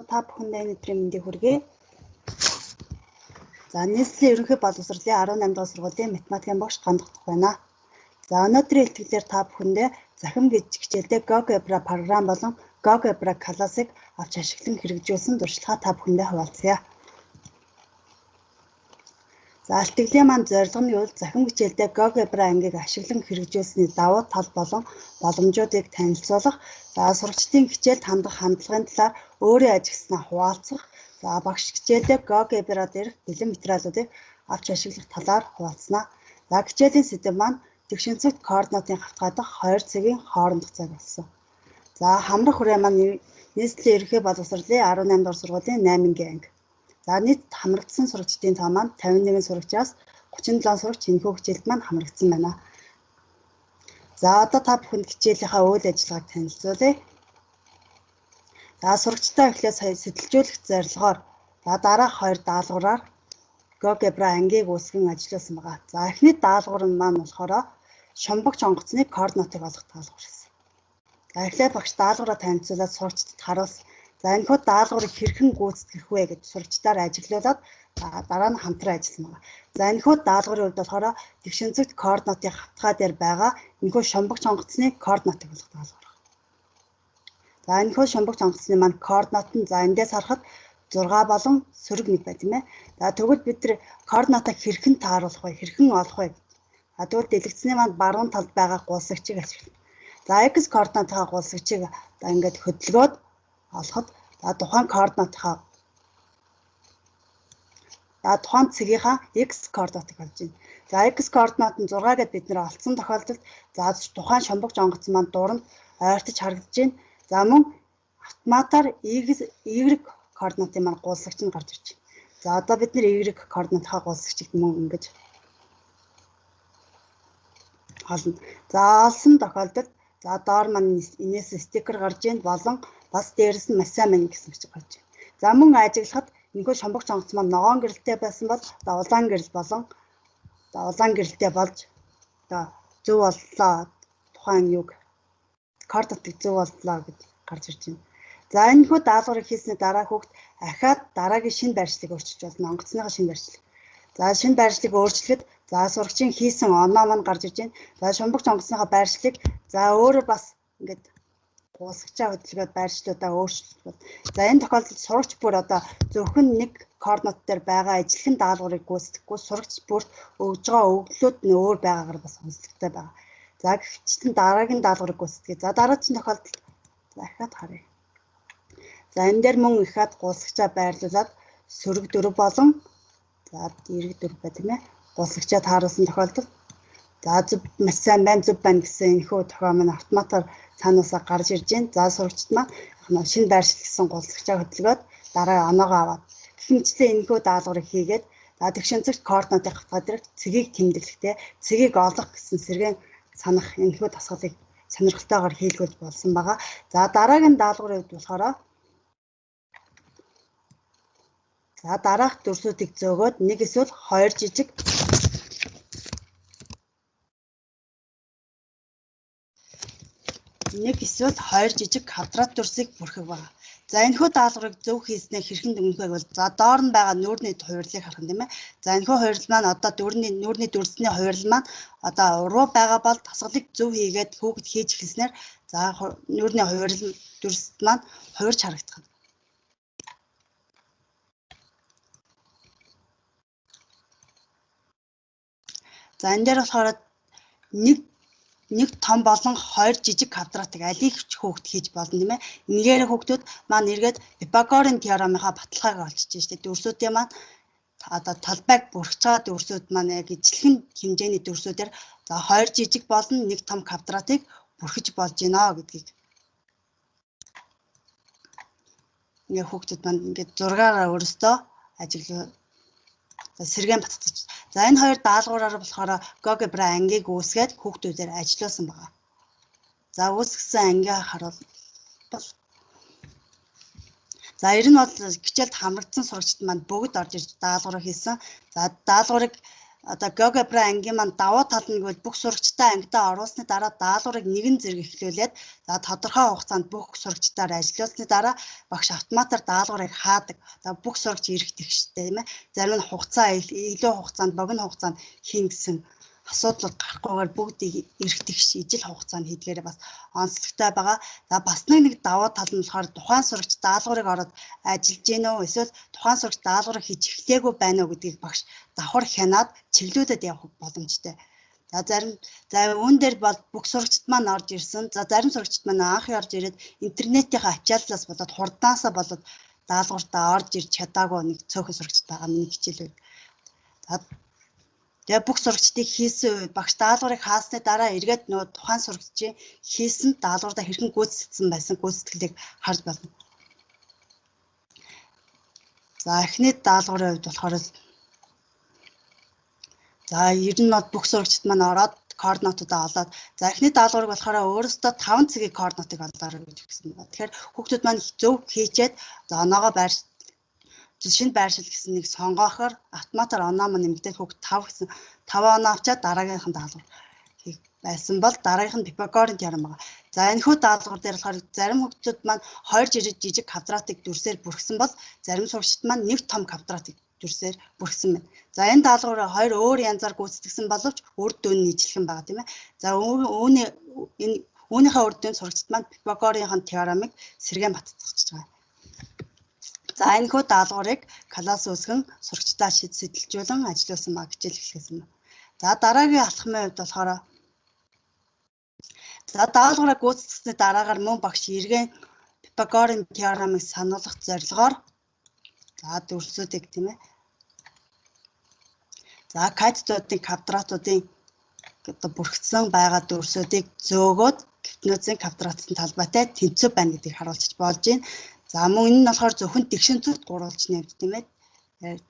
Та бүхэндээ энэ өдрийн мэндийг хүргэе. За, нийслэлийн ерөнхий боловсролын 18 дугаар сургуулийн математикийн багш Гандагдах байна. За, өнөөдрийн илтгэлээр та бүхэндээ захим гэж хичээлдээ GeoGebra програм болон GeoGebra классыг авч ашиглан хэрэгжүүлсэн туршлагаа та бүхэндээ хуваалцъя. За, илтгэлийн маань зорилго нь юу захим хичээлдээ GeoGebra ангийг ашиглан хэрэгжүүлсэний давуу тал болон боломжуудыг танилцуулах, за сурагчдын хичээлд хандах хандлагын талаар өөрийн ажигласнаа хуваалцах, за багш хичээлдээ GeoGebra дээрх бэлэн материалуудыг авч ашиглах талаар хуваалцсанаа. За, хичээлийн сэдэв маань тэгшинцэгт координатын хавтгай дахь 2 цагийн хоорондох цаг болсон. За, хамрах хүрээ маань нийслэлийн ерөнхий боловсролын 18 дугаар сургуулийн 8-гийн анги. За, нийт хамрагдсан сурагчдын тоо маань 51 сурагчаас 37 сурагч энэхүү хичээлд маань хамрагдсан байна. За, одоо та бүхэнд хичээлийнхаа үйл ажиллагааг танилцуулъя. За, сурагчдаа эхлээд сая сэтэлжүүлэх зорилгоор за дараах хоёр даалгавраар GeoGebra ангийг үүсгэн ажиллуулсан байгаа. За, эхний даалгавар нь маань болохоор шумбагч онгоцны координатыг олох даалгавар гэсэн. За, эхлээд багш даалгавраа танилцуулаад сурагчдад харуулсан. За, энэхүү даалгаврыг хэрхэн гүйцэтгэх вэ гэж сурагчдаар ажиглуулад дараа нь хамтран ажилласан байгаа. За, энэхүү даалгаврын хувьд болохоор тэгшинцэгт координатын хавтгай дээр байгаа энэхүү шумбагч онгоцны координатыг олох даалгавар. За, энэхүү шумбагч онгоцны маань координат нь за эндээс харахад 6 болон сөрөг 1 бай, тийм ээ. За, тэгвэл бид нар координатаа хэрхэн тааруулах вэ? Хэрхэн олох вэ? За, тэгвэл дэлгэцний маань баруун талд байгаа гулсагчийг ашиглана. За, x координатынхаа гулсагчийг одоо ингээд хөдөлгөөд олоход за тухайн координатынхаа за тухайн цэгийнхаа x координатыг олж байна. За, x координат нь 6 гэдээ бид нэр олцсон тохиолдолд за тухайн шумбагч онгоц маань дуранд ойртож харагдаж байна. За, мөн автоматар y координатын маань гулсагч нь гарч ирж байна. За, одоо бид нэр y координатынхаа гулсагчийг мөн ингэж олно. За, олсон тохиолдолд за доор маань энэс стикер гарч ийн болон бас дээрэс нь маш сайн байна гэсэн бичиг гарч байна. За, мөн ажиглахад энэхүү шумбагч онгоц маань ногоон гэрэлтэй байсан бол за улаан гэрэл болон за улаан гэрэлтэй болж одоо зөв боллоо, тухайн юг координатыг зөв боллоо гэж гарч ирж байна. За, энэхүү даалгаврыг хийсний дараа хүүхд ахаад дараагийн шинэ байршлыг өөрчилж болно. Онгоцныхаа шинэ байршлыг. За, шинэ байршлыг өөрчлөхөд за сурагчийн хийсэн оноо маань гарч ирж байна. За, шумбагч онгоцныхаа байршлыг за өөрөө бас ингээд гулсагчаа хөдөлгөөд байршлуудаа өөрчилж болно. За, энэ тохиолдолд сурагч бүр одоо зөвхөн нэг координат дээр байгаа ижилхэн даалгаврыг гүйцэтгэхгүй сурагч бүрт өгж байгаа өгдлүүд нь өөр байгаагаар бас онцлогтой байгаа. За, гэвчтэн дараагийн даалгаврыг гүйцэтгэе. За, дараагийн тохиолдолд дахиад харъя. За, энэ дээр мөн ихэд гулсагчаа байрлуулад сөрөг 4 болон за эрэг 4 бай, тийм ээ. Гулсагчаа тааруулсан тохиолдолд за зөв маш сайн байна, зөв байна гэсэн энэхүү тохиол маань автоматар цаанаасаа гарч ирж байна. За, сурагчид маань шинэ байршил гэсэн гулсагчаа хөдөлгөөд дараа оноогоо аваад гэх мэтчлэн энэхүү даалгаврыг хийгээд за тэгшинцэгт координатын хавтгай дээр цэгийг тэмдэглэхтэй цэгийг олох гэсэн сэргээн санах энэхүү дасгалыг сонирхолтойгоор хийлгүүлж болсон байгаа. За, дараагийн даалгаврын хувьд болохоор за дараах дүрсүүдийг зөөгөөд нэг эсвэл хоёр жижиг квадрат дүрсийг бүрхэг байгаа. За, энэхүү даалгаврыг зөв хийснээр хэрхэн дүгнэх вэ гэвэл за доор нь байгаа нүүрний хувирлыг харах юм, тийм ээ. За, энэхүү хувирал маань одоо нүүрний дүрсний хувирал маань одоо уруу байгаа бол дасгалыг зөв хийгээд хүүхэд хийж эхэлснээр за нүүрний хувирал дүрс маань хувирч харагдах. За, энэ дээр болохоор нэг том болон хоёр жижиг квадратыг алийг ч хүүхэд хийж болно, тийм ээ. Энгээр хүүхдүүд маань эргээд Пифагорын теоремынхаа баталгааг олчиж штэ. Дүрсүүдийн маань одоо талбайг бүрхэж байгаа дүрсүүд маань яг ижилхэн хэмжээний дүрсүүдээр за хоёр жижиг болон нэг том квадратыг бүрхэж болж байна гэдгийг ингээ хүүхдүүд маань ингээд зургаараа өөрсдөө ажиглав. За, сэргээн баттаж. За, энэ хоёр даалгавраар болохоор GeoGebra ангийг үүсгээд хүүхдүүдээр ажиллуулсан байгаа. За, үүсгэсэн ангаа харуулбал за ер нь бол хичээлд хамрагдсан сурагчид маань бүгд орж ирж даалгаврыг хийсэн. За, даалгаврыг Одоо GeoGebra ангийн маань давуу тал нь гэвэл бүх сурагчтай ангидаа оруулсны дараа даалгаврыг нэгэн зэрэг эхлүүлээд, за тодорхой хугацаанд бүх сурагчдаар ажиллуулсны дараа багш автоматар даалгаврыг хаадаг. За бүх сурагч ирэх тэгштэй, тийм ээ. Зарим нь хугацаа илүү хугацаанд, богино хугацаанд хийн гэсэн асуудлууд гарахгүйгээр бүгдийг эрх тэгш ижил хугацаанд хийдгээрээ бас онцлогтой байгаа. За бас нэг давуу тал нь болохоор тухайн сурагч даалгаврыг ороод ажиллаж гин үү, эсвэл тухайн сурагч даалгаврыг хийж эхлээгүй байна уу гэдгийг багш давхар хянаад чиглүүлээд явах боломжтой. За зарим, за үүн дээр бол бүх сурагчид маань орж ирсэн. За зарим сурагчид маань анх орж ирээд интернетийн ачааллаас болоод хурдаасаа болоод даалгавартаа орж ирж чадаагүй нэг цөөхөн сурагчид байгаа миний хичээлүүд. За тэгээ бүх сурагчдыг хийсэн багш даалгаврыг хаасны дараа эргээд нөгөө тухайн сурагчийн хийсэн даалгавраа хэрхэн гүйцэтгсэн байсан гүйцэтгэлийг харж байна. За эхний даалгаврын хувьд болохоор, за ер нь бол бүх сурагчид маань ороод координатуудаа олоод, за эхний даалгаврыг болохоор өөрөөсөө 5 цэгийн координатыг олоорой гэж өгсөн байна. Тэгэхээр хүүхдүүд маань зөв хийчээд, за оноогоо байр шинэ байршил гэсэн нэг сонгоохоор автоматар оноо маань нэмэгдээд хүүхд 5 гэсэн 5 оноо авчаад дараагийнх нь даалгавар хийх байсан бол дараагийнх нь Пифагорын теорем байгаа. За энэхүү даалгавар дээр болохоор зарим хүүхдүүд маань хоёр жижиг жижиг квадратыг дүрсээр бүрхсэн бол зарим сурагчид маань нэг том квадратыг дүрсээр бүрхсэн байна. За энэ даалгавар хоёр өөр янзаар гүйцэтгэсэн боловч үр дүн нь ижилхэн байгаа, тийм ээ. За үүний энэ үүнийхээ үр дүнд сурагчид маань Пифагорын теоремыг сэргээн батцгааж байгаа. За энэхүү даалгаврыг класс үүсгэн сурагчдаа сэтэлжүүлэн ажиллуулсан ба хичээл эхлэсэн байна. За дараагийн алхмын хувьд болохоор, за даалгавраа гүйцэтгэсний дараагаар мөн багш эргэн Пифагорын теоремыг сануулгах зорилгоор, за дүрсүүдийг, тийм ээ. За катетуудын квадратуудын одоо бүрхсэн байгаа дүрсүүдийг зөөгөөд гипотенузын квадратын талбайтай тэнцүү байна гэдгийг харуулчих болж байна. За мөн энэ нь болохоор зөвхөн тэгшин зүгт гурвалжны хувьд, тийм ээ.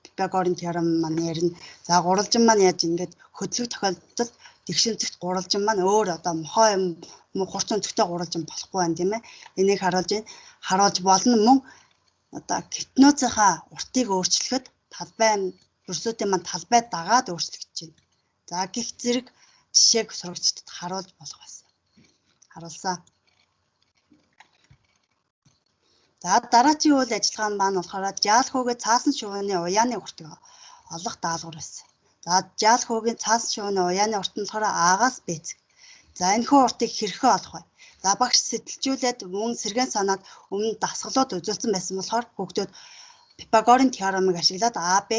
Пифагорын теорем маань ярина. За гурвалжин маань яаж ингээд хөдлөх тохиолдолд тэгшин зүгт гурвалжин маань өөр одоо мохоо юм хурц өнцөгтэй гурвалжин болохгүй байна, тийм ээ. Энийг харуулж байна. Харуулж болно. Мөн одоо гипотенузынхаа уртыг өөрчлөхөд талбай дүрсүүдийн маань талбай дагаад өөрчлөгдөж байна. За гих зэрэг жишээг сурагчдад харуулж болох байсан. Харуулсан. За дараачийн үйл ажиллагаа маань болохоор жаал хүүгээ цаасан шувууны уяаны уртыг олох даалгавар байсан. За жаал хүүгийн цаасан шувууны уяаны урт нь болохоор А-гаас Б цэг. За энэхүү уртыг хэрхэн олох вэ? За багш сэтэлжүүлээд мөн сэргээн санаад өмнө дасгалууд үзүүлсэн байсан болохоор хүүхдүүд Пифагорын теоремыг ашиглаад А, Б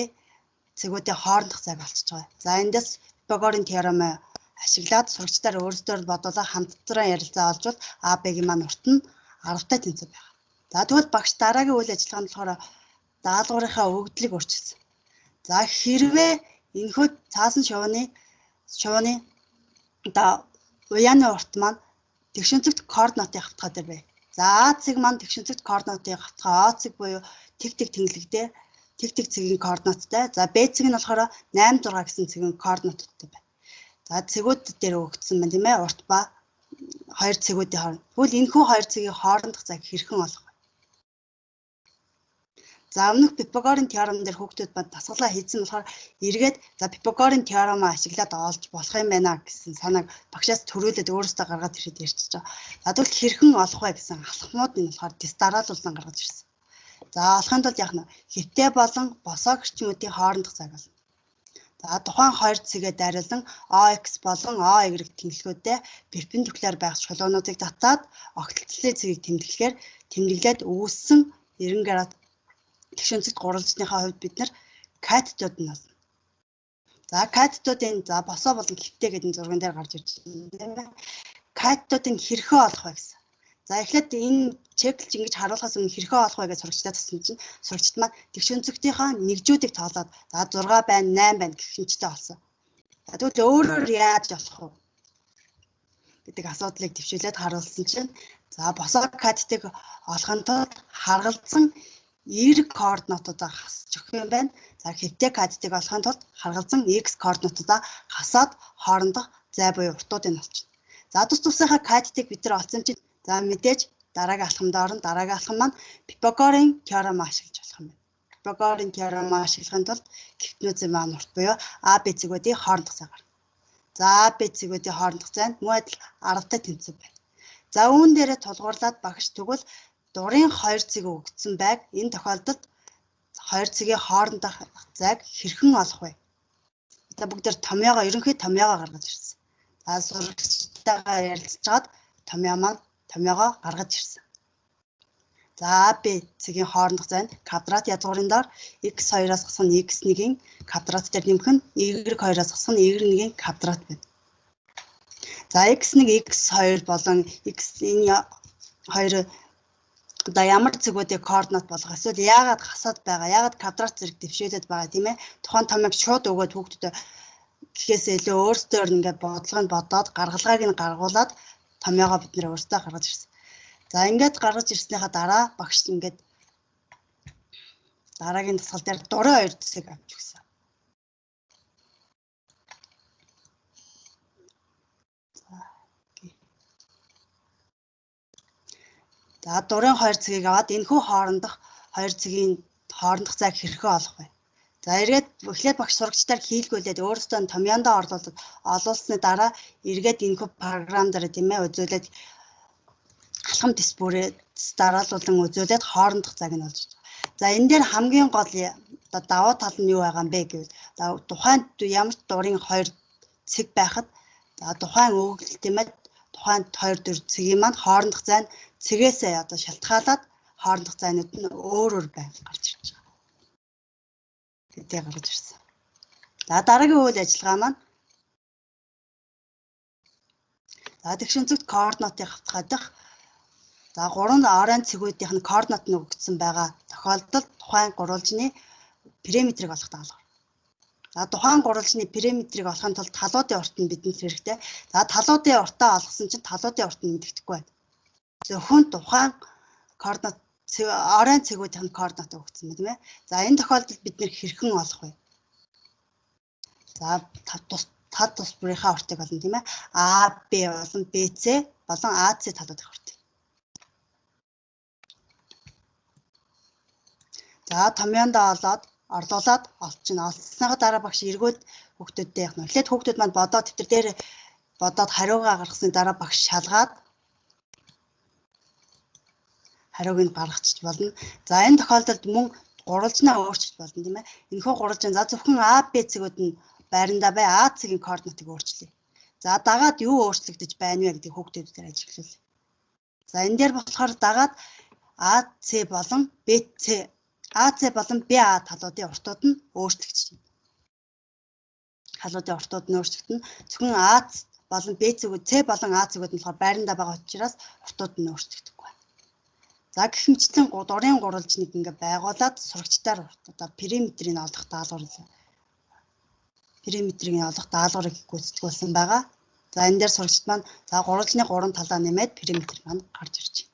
цэгүүдийн хоорондох зайг олчиж байгаа. За эндээс Пифагорын теоремыг ашиглаад сурагчдаар өөрсдөө бодуулаа хамтран ярилцаа олж бол А, Б-гийн маань урт нь 10-тай тэнцүү байна. За тэгвэл багш дараагийн үйл ажиллагаа нь болохоор даалгаврынхаа өгөгдлийг өөрчилсөн. За хэрвээ энэхүү цаасан шувууны одоо уяаны урт маань тэгшинцэгт координатын хавтгай дээр бай. За А цэг маань тэгшинцэгт координатын хавтгай О цэг буюу тэг тэг тэнглэг дээр тэг тэг цэгийн координаттай. За Б цэг нь болохоор 8 6 гэсэн цэгийн координаттай байна. За цэгүүд дээр өгөгдсөн байна, тийм ээ. Урт ба хоёр цэгүүдийн хооронд. Тэгвэл энэхүү хоёр цэгийн хоорондох зайг хэрхэн олох вэ? За өмнөх Пифагорын теорем дээр хүүхдүүд бод дасгалаа хийсэн болохоор эргээд за Пифагорын теоремоо ашиглаад олж болох юм байна гэсэн санааг багшаас төрүүлээд өөрөөсөө гаргаад ирэхэд ярьчихж байгаа. За тэгвэл хэрхэн олох вэ гэсэн алхмууд нь болохоор тест дараалуулсан гаргаж ирсэн. За олохын тулд яах нь хэвтэй болон босоо гэрчмүүдийн хоорондох зайг олно. За тухайн хоёр цэгээ дайруулан OX болон OY тэнглэгүүдээ перпендикуляр байх шулуунуудыг татаад огтлцлын цэгийг тэмдэглэхээр тэмдэглээд үүссэн 90 градус тэгшинцэгт гурвалжныхаа хувьд бид нар катетууд нь олно. За катетуудын за босоо болон хэвтэй гэдэг зурган дээр гарч ирж байна, тийм ээ. Катетуудыг хэрхэн олох вэ гэсэн. За эхлээд энэ чеклж ингэж харуулахаас өмнө хэрхэн олох вэ гэж сурагчдад асуусан чинь сурагчид маань тэгшинцэгтийнхаа нэгжүүдийг тоолоод за 6 байна, 8 байна гэх хэмжтэй олсон. За тэгвэл өөрөөр яаж олох вэ гэдэг асуудлыг төвшүүлээд харуулсан чинь за босоо катетыг олохын тулд харгалзан Y координатуудаа хасч өгөх юм байна. За хэвтэй катетыг олохын тулд харгалзан X координатуудаа хасаад хоорондох зай буюу уртуудыг олчихно. За тус тусынхаа катетыг бид нар олсон чинь за мэдээж дараагийн алхамд орно. Дараагийн алхам маань Пифагорын теорем ашиглаж болох юм байна. Пифагорын теорем ашиглахын тулд гипотенузын маань урт буюу А Б цэгүүдийн хоорондох зай гарна. За А Б цэгүүдийн хоорондох зай нь мөн адил 10-тай тэнцүү байна. За үүн дээрээ тулгуурлаад багш тэгвэл дурын 2 цэг өгөгдсөн байг энэ тохиолдолд 2 цэгийн хоорондох зайг хэрхэн олох вэ? Одоо бүгд томьёогоо ерөнхий томьёогоо гаргаж ирсэн. За сурагчтайгаа ярилцж томьёо маань томьёогоо гаргаж ирсэн. За А Б цэгийн хоорондох зай нь квадрат язгуурын доор x2-аас хасах нь x1-ийн квадрат дээр нэмэх нь y2-аас хасах нь y1-ийн квадрат байна. За x1, x2 болон x энэ хоёр одоо ямар цэгүүдийг координат болгох эсвэл яагаад хасаад байгаа, яагаад квадрат зэрэг дэвшээлээд байгаа тийм ээ. Тухайн томьёог шууд өгөөд хүүхдүүдэд гэхээс илүү өөрсдөөр ингээд бодлого нь бодоод гаргалгааг нь гаргуулад томьёогоо бид нэр өөрсдөө гаргаж ирсэн. За ингээд гаргаж ирснийхаа дараа багш ингээд дараагийн дасгал дээр дурын хоёр цэг авч өгсөн. За дурын хоёр цэгийг аваад энэхүү хоорондох хоёр цэгийн хоорондох зайг хэрхэн олох вэ? За эргээд эхлээд багш сурагчдаар хийлгүүлээд өөрсдөө томьёондоо орлуулад олуулсны дараа эргээд энэхүү програм дээр тийм ээ үзүүлээд алхам тест бүрээ дараалуулан үзүүлээд хоорондох зайг нь олж байгаа. За энэ дээр хамгийн гол одоо давуу тал нь юу байгаа юм бэ гэвэл тухайн ямар ч дурын хоёр цэг байхад за тухайн өгөгдөл тийм ээ тухайн хоёр дүр цэгийн маань хоорондох зай нь цэгээсээ одоо шалтгаалаад хоорондох зайнууд нь өөр өөр байнга гарч ирж байгаа. Гэдгийг гаргаж ирсэн. За дараагийн үйл ажиллагаа маань за тэгш өнцөгт координатыг хавтгаадах за гурван оройн цэгүүдийнх нь координат нь өгөгдсөн байгаа тохиолдолд тухайн гурвалжны периметрийг олох даалгавар. За тухайн гурвалжны периметрийг олохын тулд талуудын урт нь бидэнд хэрэгтэй. За талуудын уртаа олгосон чинь талуудын урт нь мэдэгдэхгүй байна. Зөвхөн тухайн координат оройн цэгүүдийнх нь координат өгөгдсөн байна тийм ээ. За энэ тохиолдолд бид нэр хэрхэн олох вэ? За тал тус бүрийнхээ уртыг олно тийм ээ. А Б болон БЦ болон АЦ талуудын уртыг. За томьёондоо олоод орлуулад олчихно. Олсныхаа дараа багш эргүүд хүүхдүүдтэй явах нь. Эхлээд хүүхдүүд маань бодоод тэмдэр дээр бодоод хариугаа гаргасны дараа багш шалгаад хариуг нь гаргачих болно. За энэ тохиолдолд мөн гурвалжнаа өөрчилж болно тийм ээ. Энэхүү гурвалжин за зөвхөн А Б цэгүүд нь байрандаа бай А цэгийн координатыг өөрчлөе. За дагаад юу өөрчлөгдөж байна вэ гэдгийг хүүхдүүдээр ажиглуулъя. За энэ дээр болохоор дагаад А С болон Б С АЦ болон БА талуудын уртууд нь өөрчлөгдөж байна. Талуудын уртууд нь өөрчлөгдөнө. Зөвхөн А болон Б цэгүүд, С болон А цэгүүд нь болохоор байрандаа байгаа учраас уртууд нь өөрчлөгдөхгүй байна. За гэх мэтчлэн дурын гурвалжныг ингээ байгуулад сурагчдаар одоо периметрийг олох даалгавар периметрийг олох даалгаврыг гүйцэтгүүлсэн байгаа. За энэ дээр сурагчид маань за гурвалжны гурван талаа нэмээд периметр маань гарч ирж байна.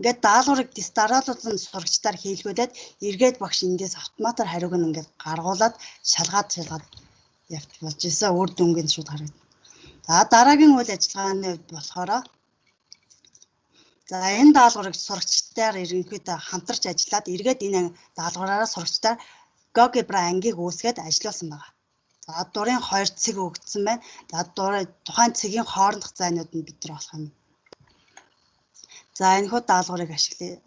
Ингээд даалгаврыг дис дараалуулан сурагчдаар хийлгүүлээд эргээд багш эндээс автоматар хариуг нь ингээд гаргуулад шалгаад явж болж исэн үр дүнгийн шууд харагдана. За дараагийн үйл ажиллагааны хувьд болохоор за энэ даалгаврыг сурагчдаар ерөнхийдөө хамтарч ажиллаад эргээд энэ даалгавраараа сурагчдаар GeoGebra ангийг үүсгээд ажиллуулсан байгаа. За дурын хоёр цэг өгөгдсөн байна. За тухайн цэгийн хоорондох зайнууд нь бид нар олох юм. За энэхүү даалгаврыг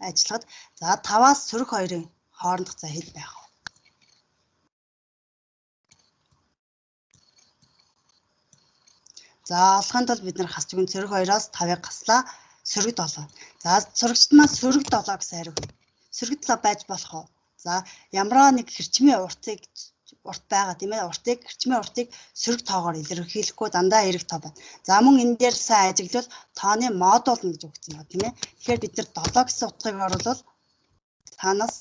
ажиллахад за 5-аас сөрөг 2-ын хоорондох зай хэд байх вэ? За олохын тулд бид нар хасч өгөн сөрөг 2-оос 5-ыг хаслаа сөрөг 7. За сурагчид маань сөрөг 7 гэсэн хариу. Сөрөг 7 байж болох уу? За ямараа нэг хэрчмийн уртыг урт байгаа тийм ээ. Уртыг хэрчмийн уртыг сөрөг тоогоор илэрхийлэхгүй дандаа эерэг тоо байна. За мөн энэ дээр сайн ажиглавал тооны модуль нь гэж өгсөн байна тийм ээ. Тэгэхээр бид нар 7 гэсэн утгыг оруулвал цаанаас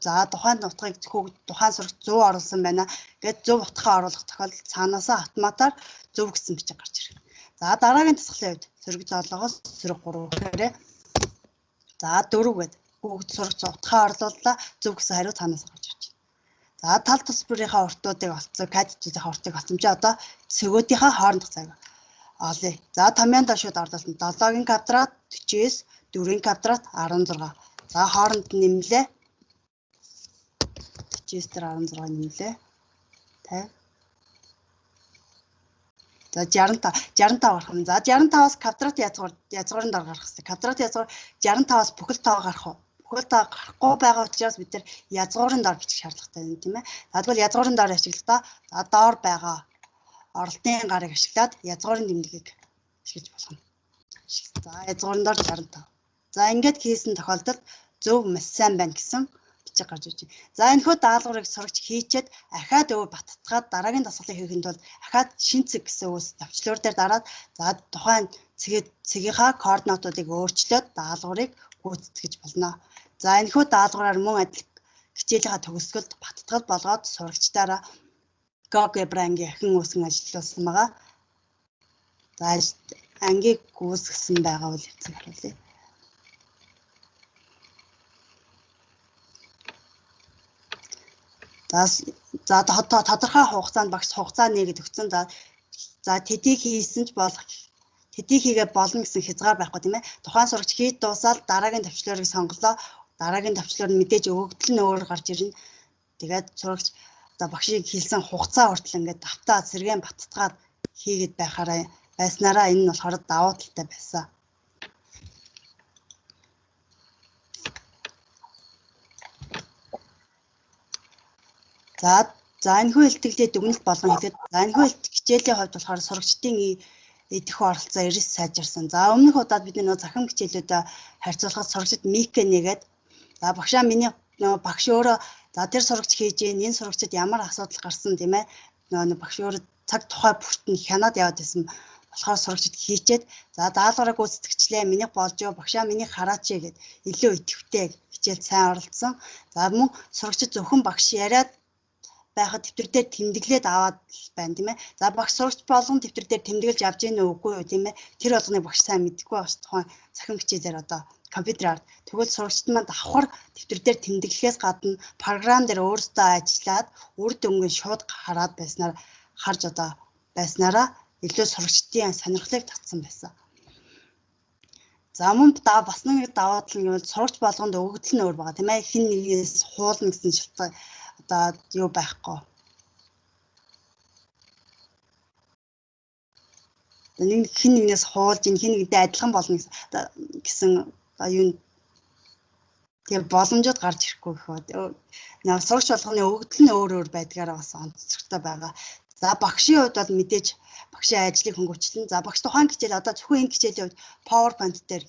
за тухайн утгыг тухайн сурагч 100 оруулсан байна гэд 100 утгаа оруулах тохиолдолд цаанаасаа автоматар зөв гэсэн бичиг гарч ирнэ. За дараагийн дасгалын хувьд сөрөг 7-оос сөрөг 3 гэхээр за 4 гэд хүүхэд сурагч утгаа орууллаа зөв гэсэн хариу цаанаас гарч ирж байна. За тал тус бүрийнхээ уртуудыг олцсон, катетүүдийнхээ уртыг олцсон чи одоо цэгүүдийнхээ хоорондох зайг олъё. За томьёондоо шууд орлуулна. 7-гийн квадрат 49, 4-ийн квадрат 16. За хооронд нэмлээ. 39 дээр 16 нэмлээ. 50. За 65 65 гарах юм. За 65-аас квадрат язгуурын дор гарах хэрэгтэй. Квадрат язгуур 65-аас бүхэл тоо гарах уу? Бүхэл тоо гарахгүй байгаа учраас бид нар язгуурын дор бичих шаардлагатай байна, тийм ээ. За тэгвэл язгуурын дор ашиглахдаа за доор байгаа оролтын гарыг ашиглаад язгуурын тэмдгийг ашиглаж болох нь. За язгуурын дор 65. За ингээд хийсэн тохиолдолд зөв маш сайн байна гэсэн бичиг гарч ирж байна. За энэхүү даалгаврыг сурагч хийчээд ахаад өвөө баттгаад дараагийн дасгалыг хийхэд бол ахаад шин цэг гэсэн үс товчлуур дээр дараад за тухайн цэгийнхаа координатуудыг өөрчлөөд даалгаврыг гүйцэтгэж болно. За энэхүү даалгавраар мөн адил хичээлийнхаа төгсгөлд баттгал болгоод сурагчдаараа GeoGebra ангийн ахин үүсгэн ажиллуулсан байгаа. За ангийг үүсгэсэн байгаа үйл явцыг харуулъя. За тодорхой хугацаанд багш хугацаа нэгэд өгсөн. За тэдийг хийсэн ч болох, тэдийг хийгээ болно гэсэн хязгаар байхгүй, тийм ээ. Тухайн сурагч хийж дуусаад дараагийн товчлуурыг сонголоо. Дараагийн товчлуур нь мэдээж өгөгдөл нь өөр гарч ирнэ. Тэгээд сурагч одоо багшийг хийсэн хугацаа хүртэл ингээд давтаа сэргээн баттгаад хийгээд байхаараа байснараа энэ нь болохоор давуу талтай байсан. За энэхүү илтгэлээ дүгнэлт болгон хэлээд за энэхүү хичээлийн хувьд болохоор сурагчдын идэх оролцоо эрс сайжирсан. За өмнөх удаад бид нөө цахим хичээлүүдэд харьцуулахад сурагчид микэ нэгээд за багшаа миний багш өөрөө за тэр сурагч хийж гин энэ сурагчид ямар асуудал гарсан, тийм ээ, нөө багш өөрөө цаг тухай бүрт нь хянаад яваад байсан болохоор сурагчид хийчээд за даалгаврыг гүйцэтгэжлээ, минийх болж юу, багшаа миний хараач гэд илүү идэвхтэй хичээл сайн оролцсон. За мөн сурагчид зөвхөн багш яриад байхад дэвтэр дээр тэмдэглээд аваад байна, тийм ээ. За багш сурагч болгон дэвтэр дээр тэмдэглэж авч ийн үгүй юу, тийм ээ. Тэр болгоныг багш сайн мэдэхгүй байх тухайн цахим хичээлээр одоо компьютераар тэгвэл сурагчид маань давхар дэвтэр дээр тэмдэглэхээс гадна програм дээр өөрсдөө ажиллаад үр дүнгийн шууд хараад байснаар харж одоо байснараа илүү сурагчдын сонирхлыг татсан байсан. За мөн бас нэг давуу тал нь гэвэл сурагч болгонд өгөгдөл нь өөр байгаа, тийм ээ. Хэн нэгээс хуулна гэсэн шалтгаан одоо юу байхгүй. Нэг хэн нэгнээс хуулж ин хэн нэгнтэй адилхан болно гэсэн юу тэгээ боломжууд гарч ирэхгүй гэх үү. Сурагч болгоны өгөгдөл нь өөр өөр байдгаараа бас онцгойтой байгаа. За багшийн хувьд бол мэдээж багшийн ажлыг хөнгөвчлөн. За багш тухайн хичээл одоо зөвхөн энэ хичээлийн хувьд PowerPoint дээр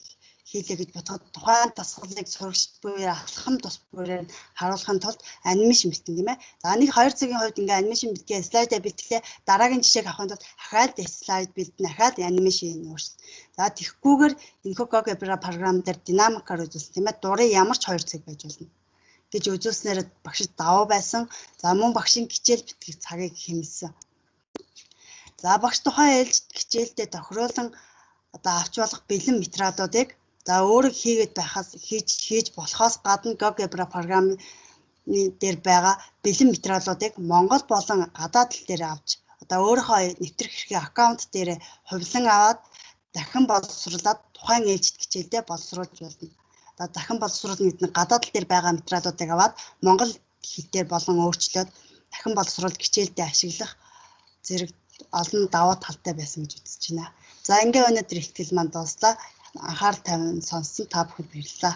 хийлээ гэж бодоход тухайн дасгалыг сурагч буюу алхам тус бүрээр харуулахын тулд анимашн бэлтэн, тийм ээ. За нэг 2 цагийн хувьд ингээ анимашн бэлтгээ слайдаа бэлтгэлээ, дараагийн жишээг авахын тулд ахаад слайд бэлтэн, ахаад анимашн өөрчлөн. За тэгхгүйгээр энэхүү GeoGebra програм дээр динамикаар үзүүлсэн, тийм ээ. Дурын ямар ч 2 цаг байж болно гэж үзүүлснээр багшид давуу байсан. За мөн багшийн хичээл битгэх цагийг хэмнэсэн. За багш тухайн ээлжид хичээлдээ тохируулан одоо авч болох бэлэн материалуудыг за өөрөө хийгээд байхаас хийж болохоос гадна GeoGebra програмны дээр байгаа бэлэн материалуудыг Монгол болон гадаад тал дээр авч одоо өөрийнхөө нэвтрэх эрхийн аккаунт дээр хувилан аваад дахин боловсруулад тухайн ээлжид хичээлдээ боловсруулж болно. Одоо дахин боловсруулна гэдэг нь гадаад тал дээр байгаа материалуудыг аваад монгол хэл дээр болон өөрчлөөд дахин боловсруулж хичээлдээ ашиглах зэрэг олон давуу талтай байсан гэж үзэж байна. За ингээ өнөөдөр ихтгэл маань дууслаа. Анхаарал тавин сонссон та бүхэнд баярлалаа.